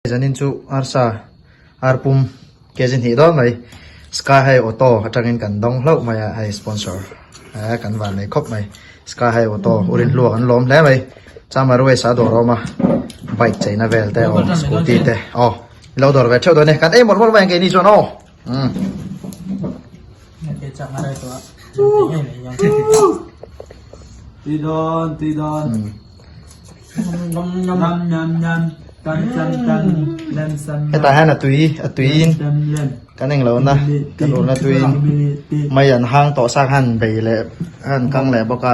Zanin chu arsa arpum kg hnih dawn mai Sky High Auto atangin kan dawng hlauh mai a hei sponsor eh kan van nei khawp mai Sky High Auto urin hluak an lawm hle mai Chamaruai sa dawr a awm a bike cheina vel te aw scooty te aw ilo dawr ve theuh dawn e kan ei mawlh mawlh mai ang keini chuan aw umm. Tui dawn tui dawn. Hetah hian a tui a tuiin kan eng lohna kan urna tuiin mai an hang tawh sa khan bei leh a han kang leh bawk a.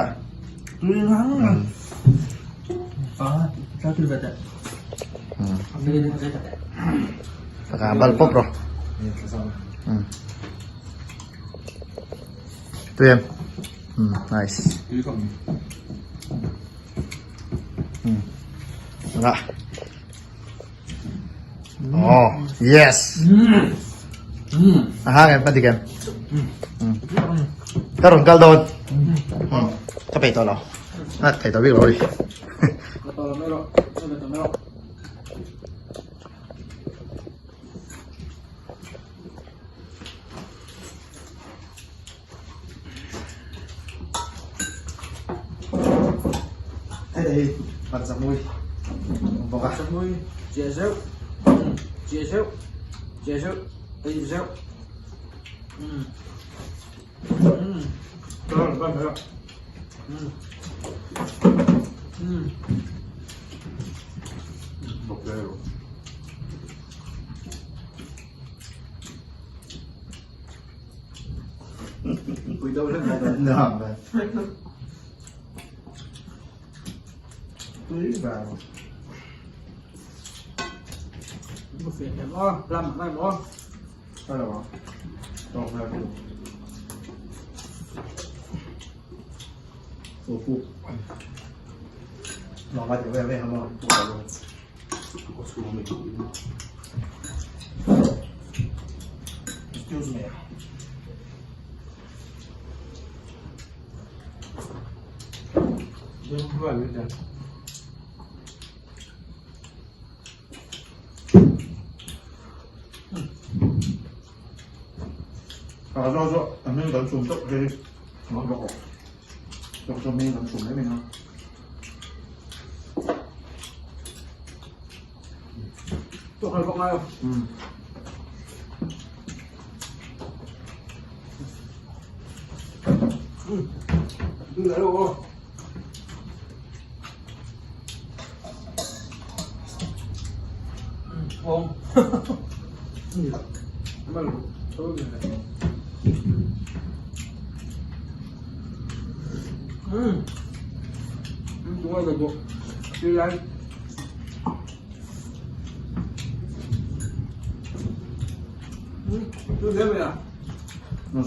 Taka bal pawp rawh. Tui em? Nice. Nga. Oh, yes. A hang em, ka dik em? Ka rawn kal dawn. Ka peih tawh lo. A thei tawh bik lo ri. Hei hei hmarcha hmui awm bawk a. Hmarcha hmui chiah zeuh chiah zeuh chiah zeuh ei zeuh umm umm umm Excuse me. À, do do, anh em đón chùm tốc đi. Nó bỏ. Cho cho mình đón chùm đấy mình không.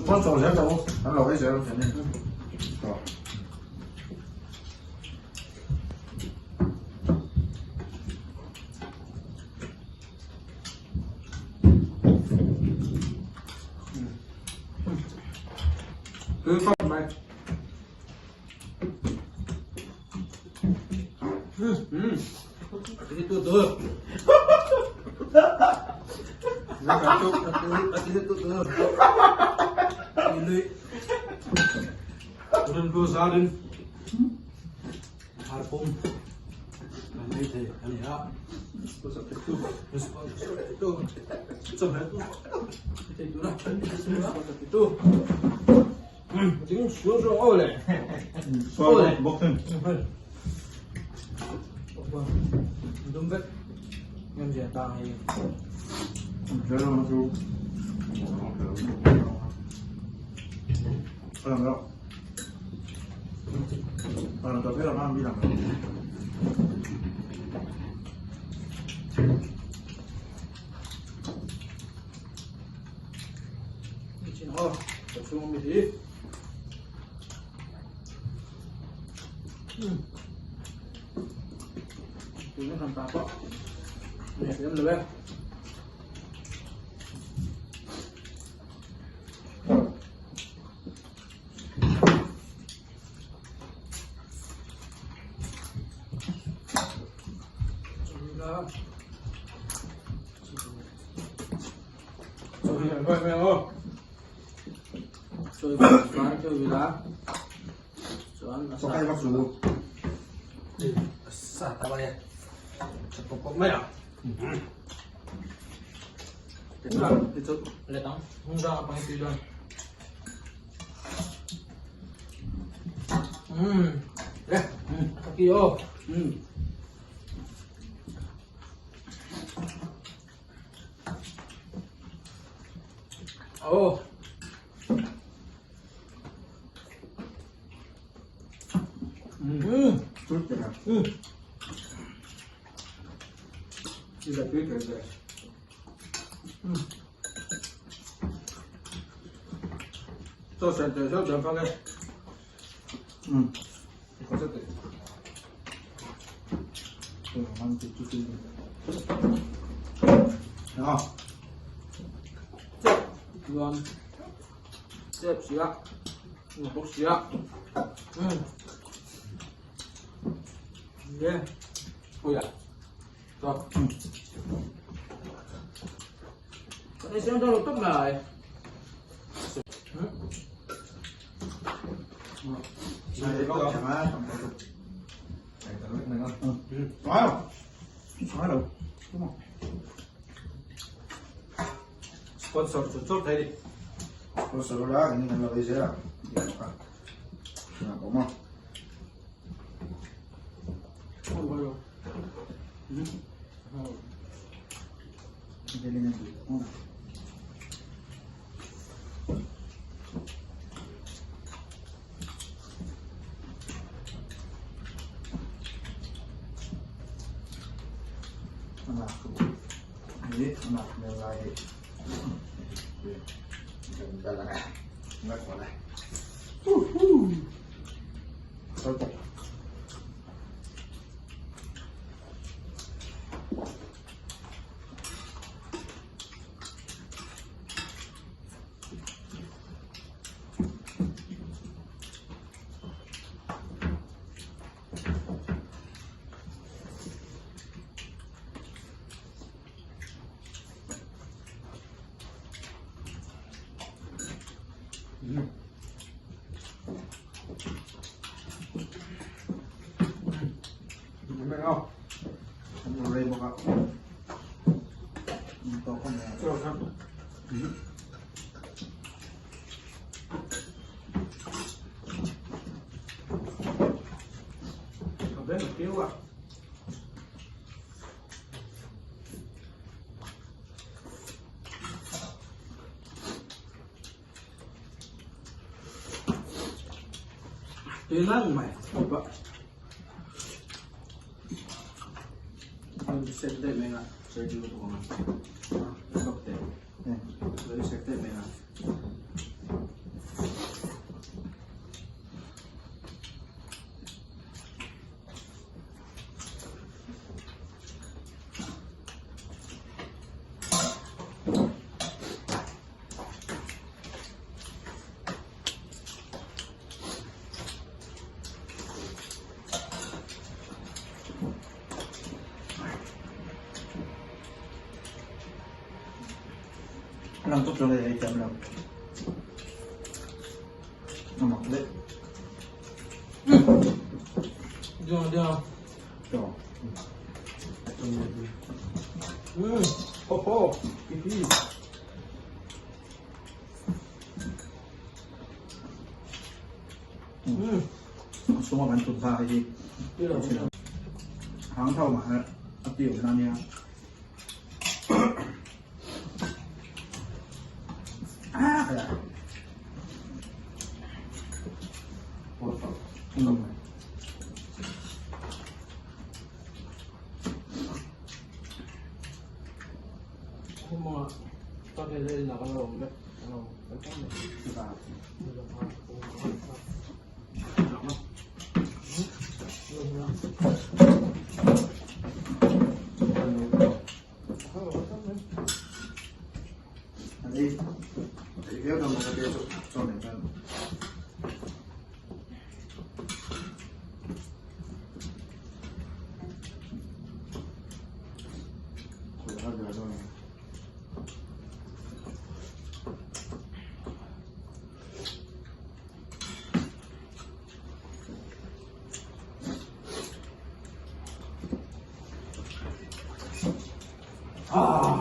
Sponsor zel tawh u, kan lo ei zel ang che ni. Sponsor chu chawt thei ni. Sponsor la kan in lo ei zel a. Awm a. Lang tốt rồi này chậm đâu. Nó mọc đấy. Được được. Rồi. Ho ho. Xuống mà bạn tụt ra cái gì? Hàng thâu mà tiểu ra nha. Hả?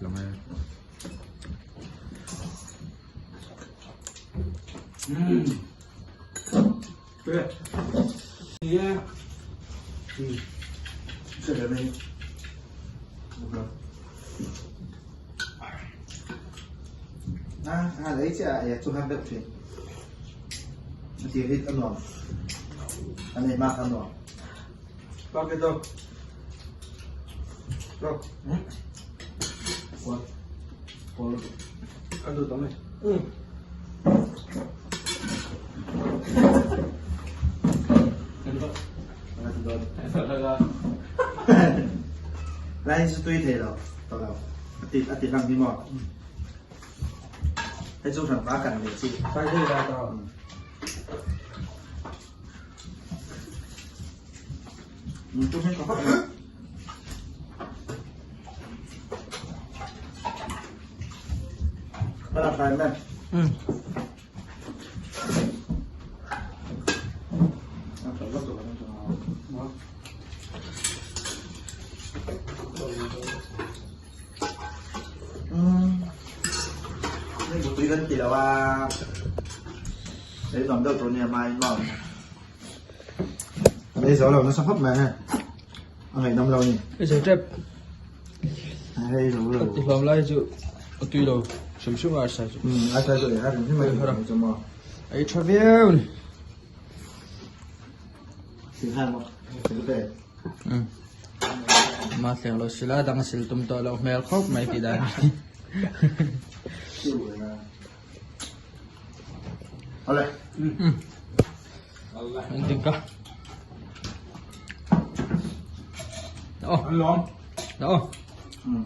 Lòng Lai chu tui thei lo to lo a ti a ti lang ni maw hei chu hran pa kan leh chi Ei zo lo nasa khawp mai hei a ngaihnawm lo ni. Ei zo tep. Hei zo lo. Ti hlawm lai chu a tui lo hrim hrim a sai chu. Um a sai chu ei har hrim hrim a ni chu maw. Ei tha viau ni. Thil hai maw thil pe. Um ma thleng lo sila dang sil tum tawh lo hmel khawp mai tih dan. Awle. Um. An ka. Đó. Ăn lắm. Đó. Um.